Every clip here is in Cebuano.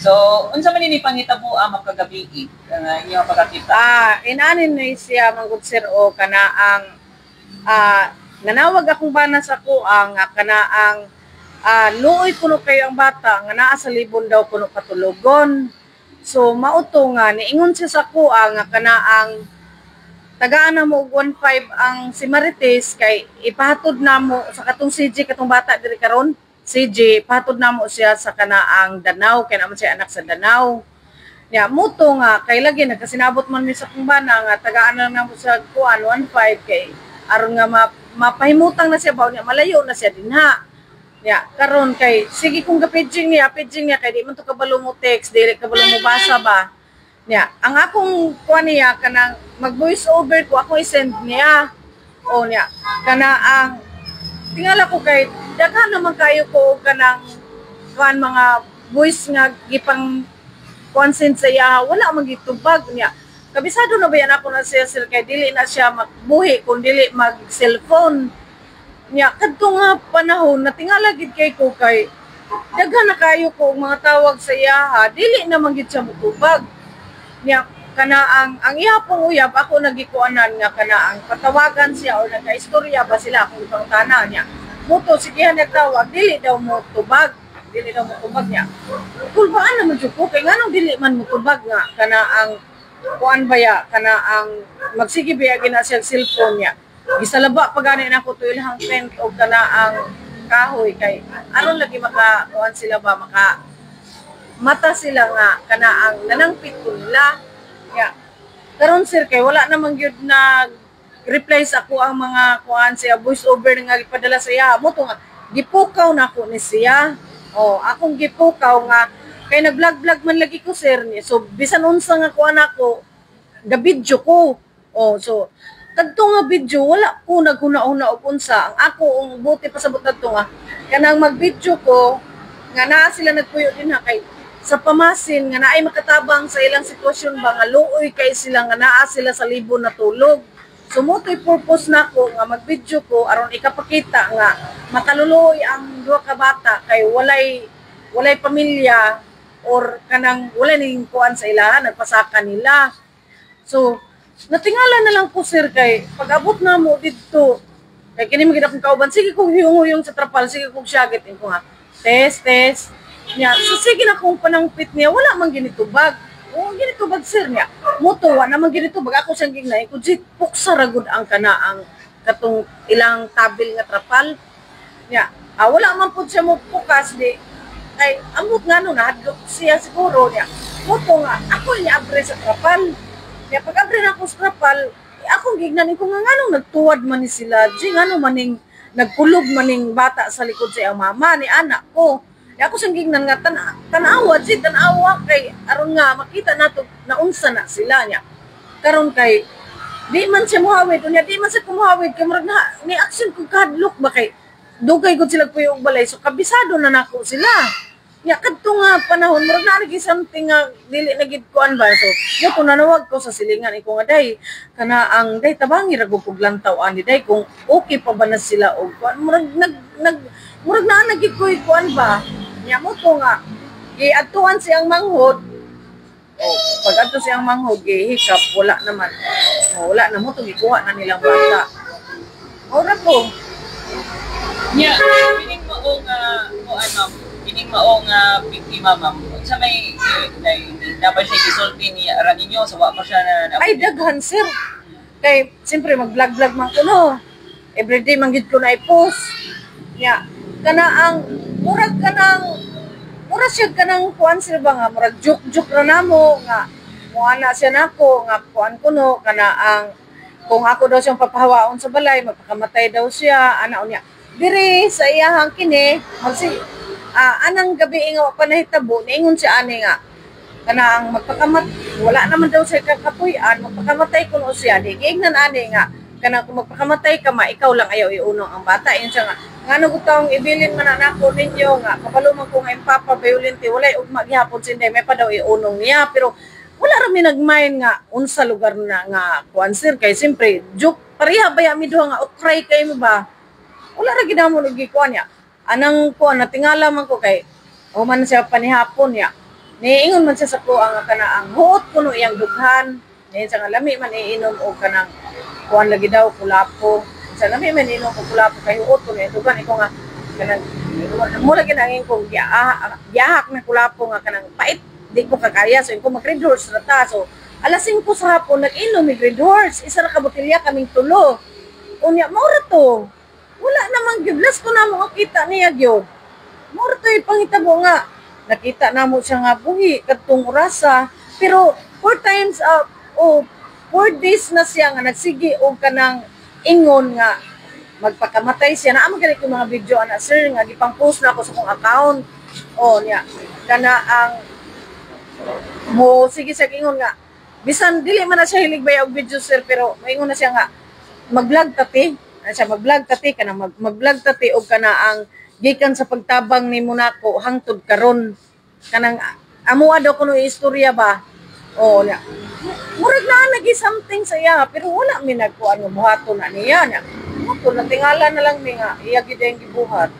So, unsa man ini pangitabo ang kagabii nga inyong pagkakita? Inanin ni siya manggod, sir, o kanaang nanawag akong bana sa kuang nga kanaang luoy kuno kayo ang bata nga naa sa libon daw kuno katulogon. So mauto nga niingon siya sa kuang nga kanaang tagaan na mo og 1.5 ang si Marites kay ipahatod namo sa katong CJ, katong bata diri karon CJ, pahatod namo siya sa kanaang Danao kay naman siya anak sa Danao. Nya muto nga kay lagi nagkasinabot man mi sa kong bana nga tagaan na namo sa kuan 1.5 kay aron nga mapahimutang na siya ba niya, malayo na siya dinha. Nya karon kay sige kong gapidging niya, pidging niya kay di man to kabalo mo text, dili kabalo mo basa ba. Nya ang akong kuan niya kanang mag voice over ko, akong i-send niya. O niya kana ang tingala ko kay daghan naman kayo ko og kanang kuan mga voice nga gipang consent sa iya, wala man gitubag niya. Kabisado na ba yan ako na siya, sir, kay dili na siya magbuhi kung dili mag cellphone niya. Kadto nga panahon natingala gid kay ko kay daghan na kayo ko og mga tawag sa iya, dili na man gid siya mutubag niya. Kana ang iya pong uyab ako nagikuanan nga kana ang patawagan siya or nagkaistorya ba sila, akong ipangutana niya. Muto sigihan nagtawag, dili daw mo tubag, dili daw mo tubag niya. Kulbaan naman jud ko kay nganong dili man mo tubag nga kana ang kuan baya, kana ang magsige biya gina siya cellphone niya. Gisalaba pa gani nako to ilahang tent og kana ang kahoy kay aron lagi maka kuan sila ba, maka mata sila nga kana ang nanangpit ko nila. Ya karon, sir, kay wala namang gyud na reply sa ako ang mga kuan siya voice over nga gipadala sa iya. Mo to nga gipukaw na ako ni siya. Oh, akong gipukaw nga kay nag-vlog-vlog man lagi ko, sir, ni. So bisan unsa nga kuan ako, ga-video ko. Oh, so kadto nga video wala ko naghuna-huna og unsa. Ang ako ang buti pasabot kadto nga kanang mag-video ko nga naa sila nagpuyo din ha kay sa pamasin nga naay makatabang sa ilang sitwasyon ba nga luoy kay sila nga naa sila sa libon na tulog. So mo to'y purpose nako nga mag-video ko aron ikapakita nga makaluluoy ang duha ka bata kay walay walay pamilya or kanang wala ning kuan sa ilaha, nagpasaka nila. So natingala na lang ko, sir, kay pag abot na mo didto kay kini man gid akong kauban, sige kong huyong-huyong sa trapal, sige kong syagit ko nga test test niya. So sige na kong panangpit niya, wala man ginitubag. Oo, ginitubag, sir, niya. Muto wa naman ginitubag. Ako siyang gignay ko jit puksa ra gud ang kana ang katong ilang tabil nga trapal. Niya, wala man pud siya mo pukas di kay amot nga no nahadlok siya siguro niya. Muto nga ako niya abre sa trapal. Niya pag abre na ako sa trapal, eh, akong gignan ko nga nganong nagtuwad man ni sila. Di ngano maning nagkulob maning bata sa likod sa iyang mama ni anak ko. Di ako siyang gignan nga tanawa, di tanawa kay aron nga makita nato naunsa na sila niya. Karon kay di man siya muhawid unya, di man siya kumuhawid kay murag na ni action ko kahadlok ba kay dugay gud sila puyo og balay, so kabisado na nako sila. Nya kadto nga panahon murag naa lagi something nga dili na gid kuan ba. So mo nanawag ko sa silingan ko nga, "Day, kana ang day tabangi ra gud kog lantaw ani day kung okay pa ba na sila og kuan." Murag nag nag murag naa na gid koy kuan ba nya. Mo to nga giadtuan siyang manghod. O pag adto siyang manghod, gihikap, wala naman. O, wala na mo to gikuha na nilang bata. Ora po. Nya, kining mao nga kuan, ma'am, kining mao nga biktima, ma'am. Unsa may na ba siya gisulti ni ara ninyo sa wa pa siya na Ay, daghan, sir. Kay siyempre mag-vlog-vlog man ko no. Everyday man gid ko na i-post. Nya, kana ang murag kanang murag siya kanang kuan sir ba nga murag joke-joke ra namo nga muana siya nako nga kuan kuno kana ang kung ako daw siyang papahawaon sa balay, magpakamatay daw siya ana. Unya diri sa iyahang kini magsi anang gabi nga wa pa nahitabo, niingon siya ani nga kana ang magpakamat wala naman daw siya kakapuy-an, magpakamatay kuno siya. Di giingnan ani nga kana kung magpakamatay ka ma, ikaw lang ayaw iunong ang bata. Yun siya nga ngano gud ibilin man na nako ninyo nga kabalo man ko nga imong papa violente, walay ugma gihapon sinday, may pa daw iunong niya. Pero wala ra mi nagmind nga unsa lugar na nga kuan, sir, kay siyempre joke pareha ba mi duha nga okray kay mo ba, wala ra gid namo nagikuan niya. Anang kuan natingala man ko kay human siya panihapon niya. Niingon man siya sa ko ang kana ang huot kuno iyang dughan. Ngayon sa nga lami man iinom og kanang kuan lagi daw, kulapo. Sa lami man iinom og kulapo kay huot kuno iyang dughan. Iko nga kanang mo lagi nangin ko giyahak na kulapo nga kanang pait, di ko kakaya. So ko mag Red Horse na ta. So alas 5 sa hapon nag-inom mig Red Horse, isa ra ka botelya kaming tulo. Unya mao ra to, wala namang gyud. Last ko na mo kita niya gyud, mao ra to pangitabo nga nakita namo siya nga buhi kadtong orasa. Pero four times o 4 days na siya nga nagsige og kanang ingon nga magpakamatay siya. Naa man gani ko mga video ana, sir, nga gipang-post na ako sa akong account. O niya kana ang mo sige siya ingon nga bisan dili man na siya hilig ba og video, sir, pero moingon na siya nga mag-vlog tati ana siya, mag-vlog tati kana mag-vlog tati og kana ang gikan sa pagtabang ni Monaco hangtod karon, kanang amuha daw kuno istorya ba. O niya murag na lagi something sa iya, pero wala mi nagkuan nga buhaton na niya. Niya mo na tingala na lang mi nga iya gid ang gibuhat.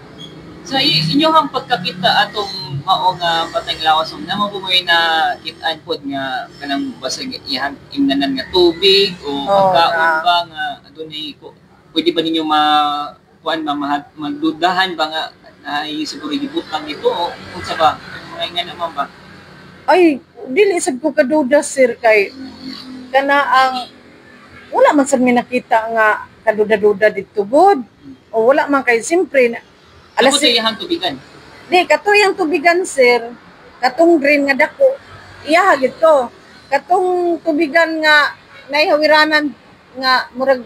Sa inyong pagkakita atong mao nga patay lawas, um, namo po mo na kitaan pod nga kanang basag iyang imnanan nga tubig o pagkaon ba nga adunay pwede ba ninyo ma kuan ba magdudahan ba nga ay siguro gibutang nito o unsa ba mga ingana man ba? Ay, dili sad ko kaduda, sir, kay kana ang wala man sad mi nakita nga kaduda-duda didto gud. O wala man kay siyempre na, alas sa iyang tubigan? Di katuyang tubigan, sir, katong green nga dako iya gito. Katong tubigan nga naihawiranan nga murag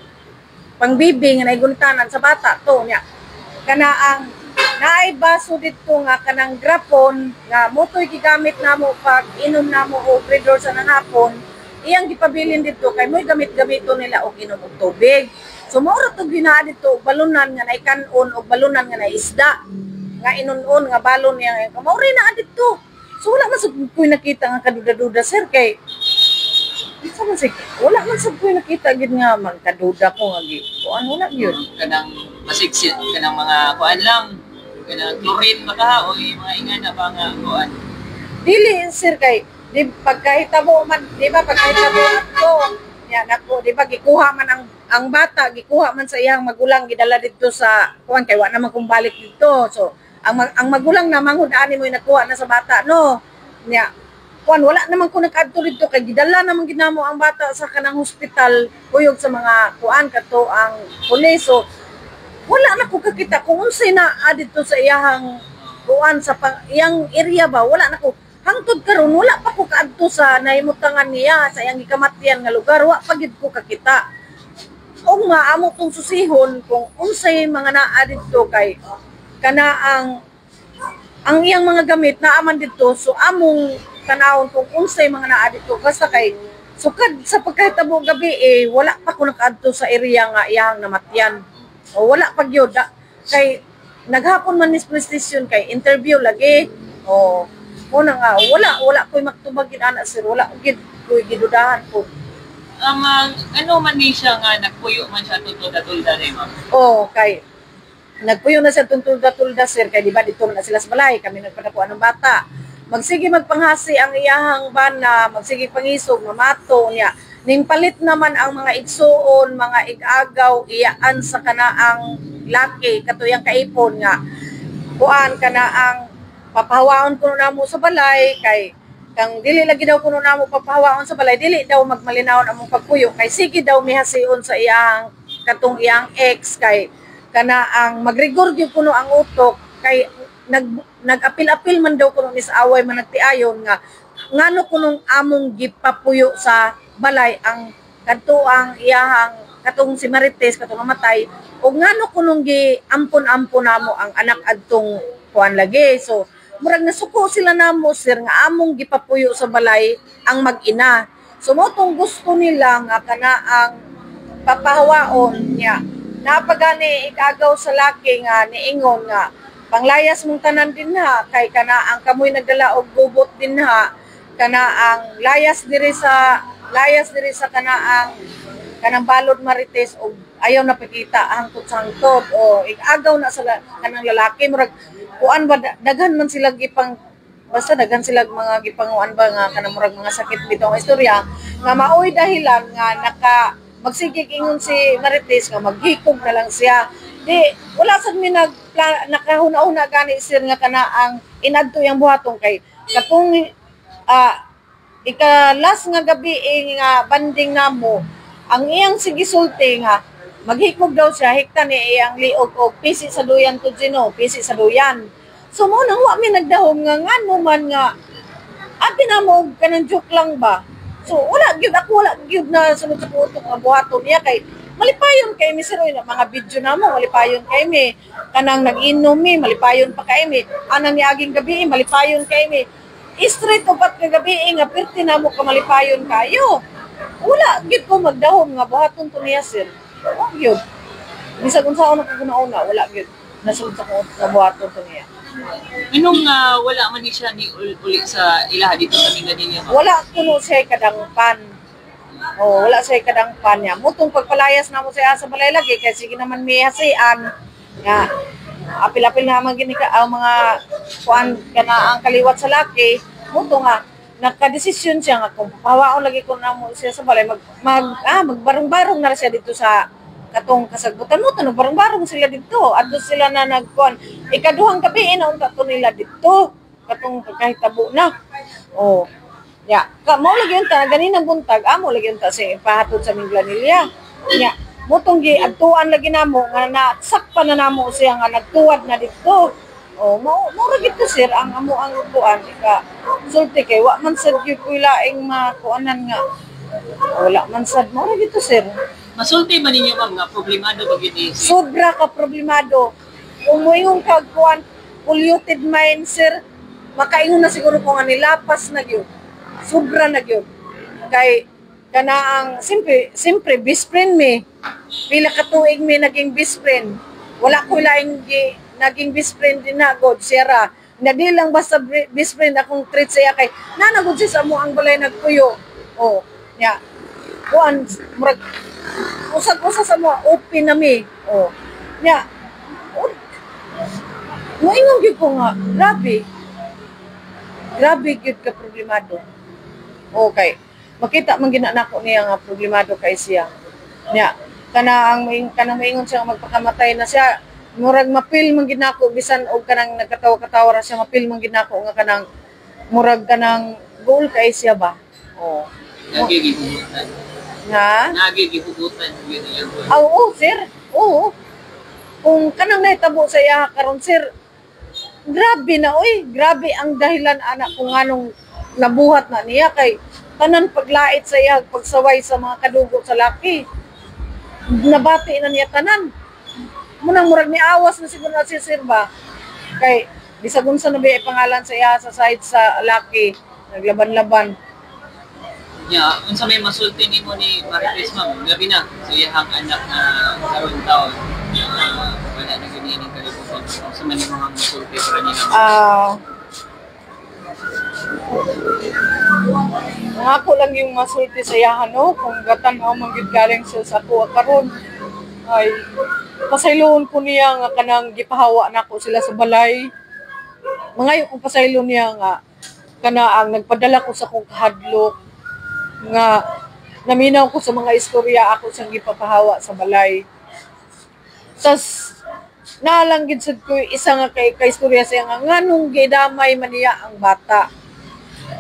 pangbibi nga naigultanan sa bata to. Niya kana ang naay baso didto nga kanang grapon nga motoy gigamit namo pag inom namo og Red Horse sa hapon, iyang gipabilin didto kay mo'y gamit-gamito nila og inom og tubig. So mao ra to ginaa didto og balunan nga naay kan-on og balunan nga naay isda nga inunon nga balon niya, mao rin naa didto. So wala man sad ko'y nakita nga kaduda-duda, sir, kay sa man wala man sad ko'y nakita gid nga magkaduda ko nga gi kuan, wala gyud. Kanang masigsit kanang mga kuan lang, kanang chlorine ba ka o yung mga ingana ba nga kuan? Dili, sir, kay di pagkahitabo man, di ba pagkahitabo ato nya nako, di ba gikuha man ang bata, gikuha man sa iyang magulang, gidala didto sa kuan kay wa naman kung balik didto. So ang magulang na manghud ani mo nakuha na sa bata, no? Nya kuan, wala naman ko nakaadto didto kay gidala naman ginamo ang bata sa kanang hospital kuyog sa mga kuan kato ang pulis. So wala na ko kakita kung unsay naa didto sa iyahang kuan sa iyang area ba. Wala na ko hangtod karon, wala pa ko kaadto sa nahimutangan niya, sa iyang gikamatyan nga lugar, wa pa gid ko kakita. Og maamo tong susihon kung unsay mga naa didto kay kana ang iyang mga gamit naa man didto. So among tanawon kung unsay mga naa didto. Basta kay sukad sa pagkahitabo gabi eh, wala pa ko nakaadto sa area nga iyang namatyan o wala pa gyud. Kay naghapon man ni police station kay interview lagi. O mo na nga wala wala ko'y magtubag gid ana, sir, wala gid ko'y gidudahan po. Ano man ni siya nga nagpuyo man siya tutulda-tulda ni ma'am? O kay nagpuyo na siya tulda-tulda, sir, kay di ba dito na sila sa balay, kami nagpadakuan ng bata. Magsige magpanghasi ang iyahang bana, magsige pangisog, mamato niya. Ning palit naman ang mga igsuon, mga igagaw, iyaan sa kanaang laki, katuyang kaipon nga kuan kanaang papahawaon kuno namo sa balay kay kang dili lagi daw kuno namo papahawaon sa balay, dili daw magmalinawon among pagpuyo kay sige daw mihasion sa iyang katong iyang ex, kay kana ang magrigor gyud kuno ang utok kay nag nag-apil-apil man daw kuno ni sa away man nagtiayon nga ngano kunong among gipapuyo sa balay ang kadto ang iyahang katong si Marites, katong namatay, ug ngano kunong gi ampon-ampon namo ang anak adtong kuan lagi. So murag nasuko sila namo, sir, nga among gipapuyo sa balay ang mag-ina. So mo tong gusto nila nga kana ang papahawaon niya. Napagani ikagaw sa laki nga niingon nga panglayas mong tanan din ha, kay kana ang kamoy nagdala og gubot din ha, kana ang layas diri sa kana ang kanang balod Marites og ayaw na pakita hangtod sa hangtod. O igagaw na sa kanang lalaki. Murag kuan ba, daghan man sila gipang Basta daghan sila mga gipanguan ba nga kanang murag mga sakit bitaw ang istorya nga maoy dahilan nga naka magsigig ingon si Marites nga maghikog na lang siya. Di wala sad mi nag nakahuna-huna gani, sir, nga kana ang inadto yang buhaton kay katong ika last nga gabi eh, nga banding namo, ang iyang sige sulti nga maghikog daw siya, hikta ni iyang liog og pisi sa duyan to Gino, pisi sa duyan. So mo nang wa mi nagdahom nga ngano man nga abi na mo og kanang joke lang ba. So wala gyud ako, wala gyud na sunod sa utok nga buhaton niya kay malipayon kay mi, sir, oy, na mga video namo, malipayon kay mi. Kanang nag-inom mi, malipayon pa kay mi. Anang niaging gabi, malipayon kay mi. Straight upat ka gabi nga perti namo ka malipayon kayo. Wala gyud ko magdahom nga buhaton to niya, sir. Wa gyud. Bisag unsaon ako una, wala gyud nasulod sa akong utok nga buhaton to niya. Anong wala man ni siya ni uli sa ilaha dito sa Minglanilla, ma'am? Wala kuno siya kadangpan. Oh, wala siya kadangpan niya. Mutong pagpalayas namo siya sa balay lagi kay sige naman may hasian nga apil-apil naman gini ka ang mga kuan kana ang kaliwat sa laki. Muto nga nakadesisyon siya nga kung pahawaon lagi ko namo siya sa balay, mag, mag magbarong-barong na siya dito sa katong kasagbutan mo to. Nagbarong-barong sila dito, adto sila na nagkuan ikaduhang gabi na unta to nila dito katong pagkahitabo na. Oh ya, ka mo lagi unta ganinang buntag, amo lagi unta sa ipahatod sa Minglanilla nya. Mutong gi adtuan lagi namo nga nasakpan na namo siya nga nagtuwad na dito. Oh, mo mo ra gid to, sir, ang amo ang kuan ika sulti kay wa man sad gyud koy laing makuanan nga wala man sad. Mo ra gid to, sir. Masulti man ninyo, ma'am, nga problemado ba gyud ni si Sobra ka problemado. Kung moingon kag kuan, polluted mind, sir, makaingon na siguro ko nga nilapas na gyud. Sobra na gyud. Kay kana ang simple, simple best friend mi. Pila ka tuig mi naging best friend. Wala ko laing naging best friend din na god sira. Na di lang basta best friend akong treat siya kay nanagod siya sa amo ang balay nagpuyo. Oh, nya. Kuan murag usag-usa sa mo open na mi. Oh. Nya. Oh, moingon gyud ko nga grabe. Grabe gyud ka problemado. Okay. Makita man gina nako niya nga problemado kay siya. Nya, kana ang kanang moingon siya nga magpakamatay na siya. Murag mapil man gid nako bisan og kanang nagkatawa-katawa ra siya, mapil man gid nako nga kanang murag kanang goal kay siya ba. Oh. Nagigihugutan? Nga? Nagigihugutan gyud niya? Ah, oo, sir. Oo. Kung kanang nahitabo sa iya karon, sir, grabe na oy, grabe ang dahilan ana kung anong nabuhat na niya kay tanan paglait sa iya, pagsaway sa mga kadugo sa laki. Nabati na niya tanan. Munang murag ni awas na siguro na siya, sir, ba. Kay bisag unsa na ba pangalan sa iya sa side sa laki, naglaban-laban. Nya, unsa may masulti nimo ni Marites, ma'am? Labi na sa iyahang anak na karon taon na wala na gyud ining kalibutan. Unsa man imong masulti para niya? Ang ako lang yung masulti sa iyahan, no? Kung gatan-aw man gyud galing siya sa ako karon ay pasayloon ko niya nga kanang gipahawa nako sila sa balay. Mangayo kong pasaylo niya nga kana ang nagpadala ko sa akong kahadlok nga naminaw ko sa mga istorya ako sang gipapahawa sa balay. Tas naalang gid sad ko isa nga kay istorya siya nga nganong gidamay man niya ang bata.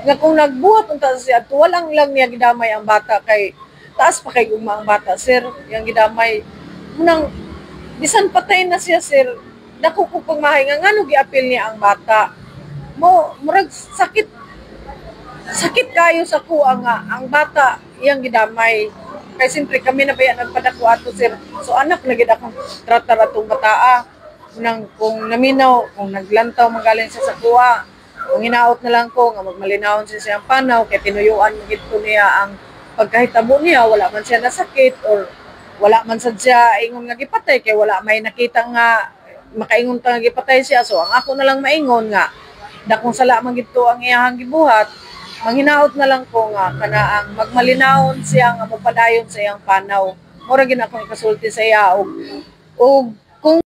Nga kung nagbuhat unta siya adto, walang lang niya gidamay ang bata kay taas pa kay gugma ang bata, sir, yang gidamay. Munang bisan patay na siya, sir, dako ko pagmahay nga ngano giapil niya ang bata. Mo murag sakit sakit kayo sa kuha nga ang bata iyang gidamay. Kay siyempre kami na ba nagpadako ato, sir. So anak na gid akong tratar atong bataa. Unang kung naminaw, kung naglantaw magaling siya sa kuha, kung hinaot na lang ko nga magmalinawon siya siyang panaw kay tinuyuan man gid ko niya ang pagkahitabo niya, wala man siya nasakit or wala man sad siya ingon nga gipatay kay wala may nakita nga makaingon ta nga gipatay siya. So ang ako na lang maingon nga dakong sala man gid to ang iyahang gibuhat. Manghinaot na lang ko nga kana ang magmalinawon siya nga mopadayon sa iyang panaw. Mura gid akong ikasulti sa iya og kung